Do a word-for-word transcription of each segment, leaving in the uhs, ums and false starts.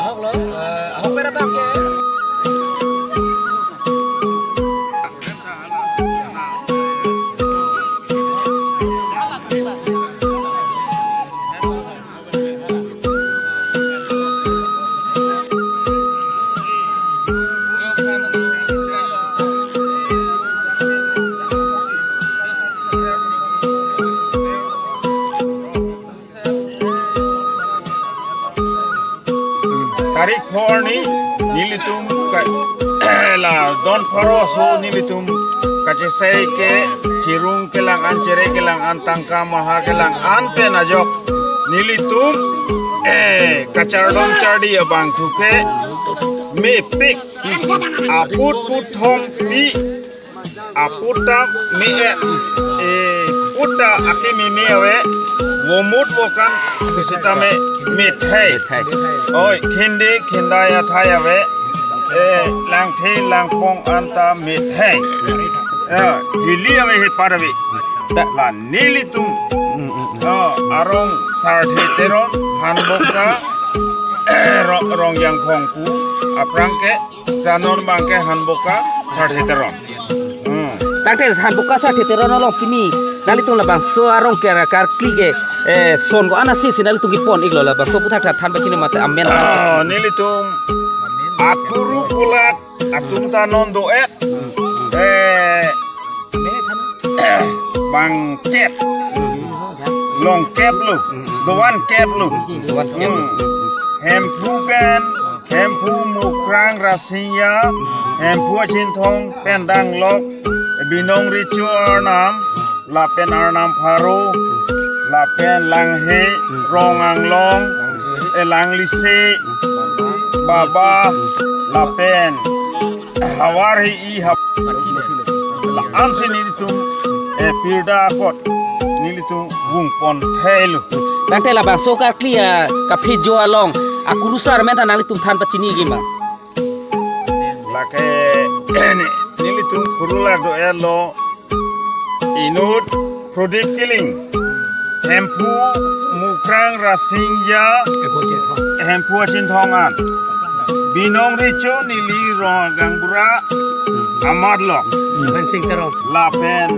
Ahok lo, eh, ahok pera bangke. Tarik phongo arni nelitum ka, la don pharo aso nelitum kachesai ke, chirung kelang an, chere kelang an, tangka maha kelang an pen ajok nelitum, eh, kachardom chardi abangphu ke mepik, aput puthong pi, aput ta me-et, eh, put ta akimi me ave, vomut vokan pusitame methai. Methai. Oi, khinde khindai athai ave, eh, langthe langpong anta methai. Eh, hili ave, hepar ave. La nelitum, mm, mm, mm, oh, arong Sarthe Teron, Hanboka, eh, Ro-, Rongjang Phongpu, aphrang ke, Chanon bangke Hanboka Sarthe Teron. Hmm. Tangte Hanboka Sarthe Teron along pini nanglitum labangso arong ke karkli ke, eh, son ko-an asi si nanglitum kepon iklo, labangso aputhak than pachini mate amen. Oh, nelitum akuru kulat atum ta non do-et. Eh, bang kep. Long kep lo. Doan kep lo. Doan kep. Hmm. Hemphu pen Hemphu Mukrang Rasinja, Hemphu Achinthong pen danglok, Binong Recho Arnam, lapen Arnam Pharo, lapen Langhe, Rong Anglong, eh, Langlisi, Baba, lapen Havar Hi-i hap. La-ansi nelitum, eh, pirda akot nelitum vungpon thelo. Tangte labangso karkli, ah, kaphi jo along akurusar amen ta nanglitum than pachiniji ma? Lake nelitum kurulak do-etlo, inut Prodip Killing, Hemphu Mukrang Rasinja, Hemphu Achinthong an, Binong Recho neli Rong Gaonbura amat lo. Mohen Sing Teron. Lapen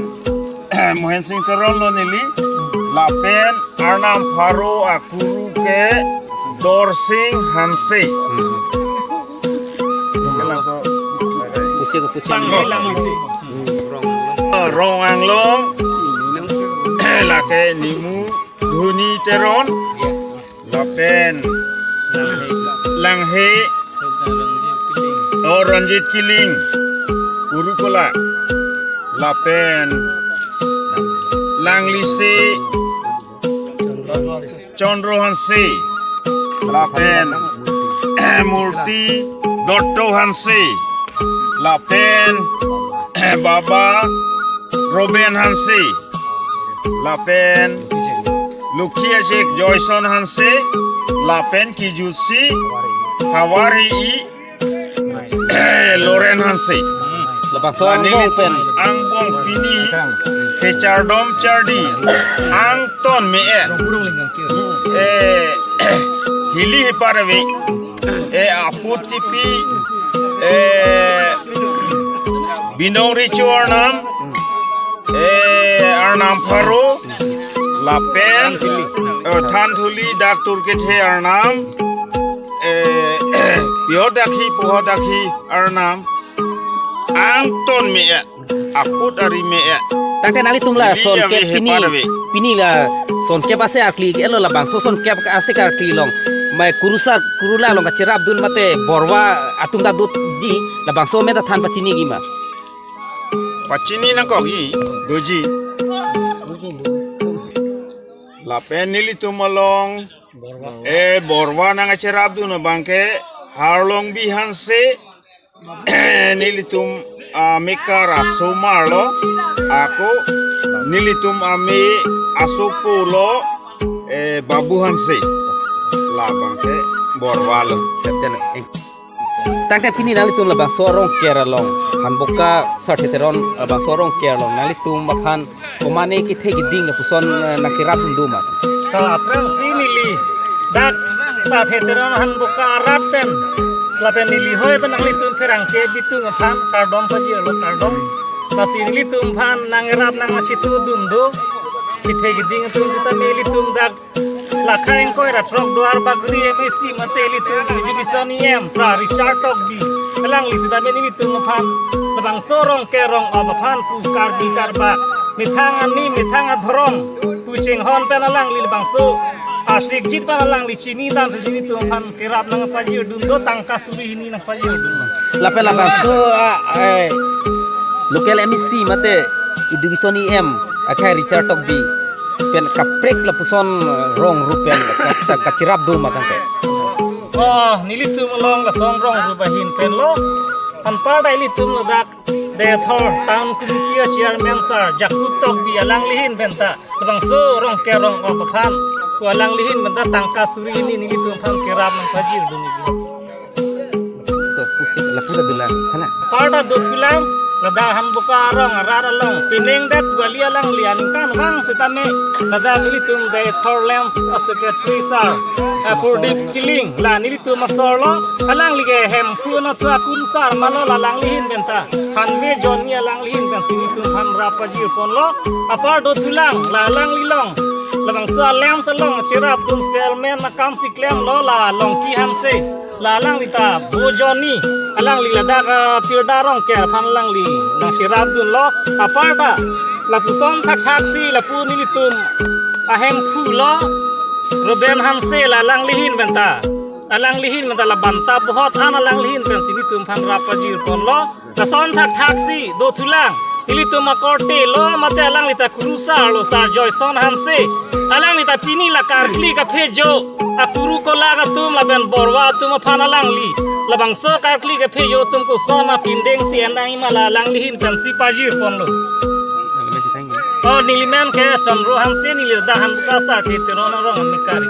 Mohen Sing Teron lo neli. Lapen Arnam Pharo akuru ke Dorsing Hanse. Pusi ko pusi. Rong Anglong. Lake Nimu Dhoni Teron. Lapen Langhe, oh, Ranjit Killing, Kurukola. Lapen Langlisi Chandra Hanse. Lapen Murti Dotto Hanse. Lapen Baba Roben Hanse. Lapen Lukhi Ajek Joyson Hanse, lapen kijutsi Havar Hi-i Loren Hanse. Labangso angbong pen. Angbong pini kechardom chardi angton me-et. Eh, hili hepar ave. Eh, aput kipi, eh, Binong Recho Arnam, eh, Arnam Pharo, lapen, eh, Thanthuli Dak Turkethe Arnam, eh, Pio Dakhi, Poho Dakhi Arnam, angton me-et, aput ari me-et. Tangte nanglitum la sonkep pini, pini la sonkep ase karkli ke-etlo, labangso sonkep ase karkli along mai kurusar kurula along kacherapdun mate borwa atum ta dotji, labangso amen ta than pachiniji ma? Pachini nangkokji, doji. Lapen nelitum along, eh, borwa nangkacherapdun abangke Harlongbi Hanse, nelitum amekar asomar lo, ako nelitum ame asopo lo, eh, Babu Hanse. Labangke borwa lo. Tangte pini nanglitum labangso arong ker along, Hanboka Sarthe Teron labangso arong ker along nanglitum aphan komane kethe keding lapuson, eh, nangkerap dun do ma? To aphrangsi neli dak Sar Theteron Hanboka arat pen lapen neli hoi pen nanglitum pherangke bitung aphan kardom pajirlo, kardom. Lasi nelitum aphan nangrap nangchitu dun do. Kethe keding atum sitame ilitum dak lakha ingkoi ra throk Duarbagori M A C mate ilitum Education E M Sar Richard Tokbi, alangli sitame nelitum aphan labangso Rongker Rong-op aphan pu Karbi Karbak methang ani methang adhorom pu chinghon pen alangli labangso asikjit pen alangli chini dam chini atum aphan kerap nangpajir dun do, tangka suri hini nangpajir dun do. Lapen labangso, ah, eh, local M A C mate Education E M akhai Richard Tokbi pen kaprek lapuson, eh, rong rup pen ka-, ka-, kachirap do ma tangte? Oh, nelitum along lason rong rup ahin pen lo. Anparta ilitum ladak Deithor Town Committee a Chairman Sar Jacob Tokbi alangli ahin penta labangso Rongker Rong-op aphan pu alangli ahin penta tangka suri hini nelitum aphan kerap nangpajir dun do. To pusi lapu ta dolang, hala. Anparta dothulang, ladak Hanboka arong arat along, pining det gali alangli aningkanvang sitame, ladak ilitum Deithor LAMPS a Secretary Sar, eh, Purdip Killing, la nelitum asor lo, alangli ke Hemphu anatthu akun sar ma lo, la alangli ahin penta Hanve Johnny alangli ahin pensi nelitum aphan rap pajir ponlo. Anparta dothulang, la alangli along labangso a LAMPS along chirap dun Chairman akam si klemlo, la Longki Hanse, la alangli ta Bo Johnny, alangli ladak, ah, Pirda Rongker aphan alangli nangchirap dunlo. Anparta lapuson thakthak si lapu nelitum a Hemphu lo Ruben Hanse, la alangli ahin penta, alangli ahin penta la Banta Bohot an alangli ahin pensi nelitum aphan rap pajir ponlo. Lason thakthak si dothulang, ilitum akorte lo mate alangli ta kurusar lo Sar Joyson Hanse, alangli ta pini la karkli kaphejo akuru kolak atum lapen borwa atum aphan alangli labangso karkli kaphejo atum koson apindeng si enang ima, la alangli ahin pensi pajir ponlo. Oh, neli men ke Sonro Hanse, neli ladak Hanboka Sar Theteron arong amekar.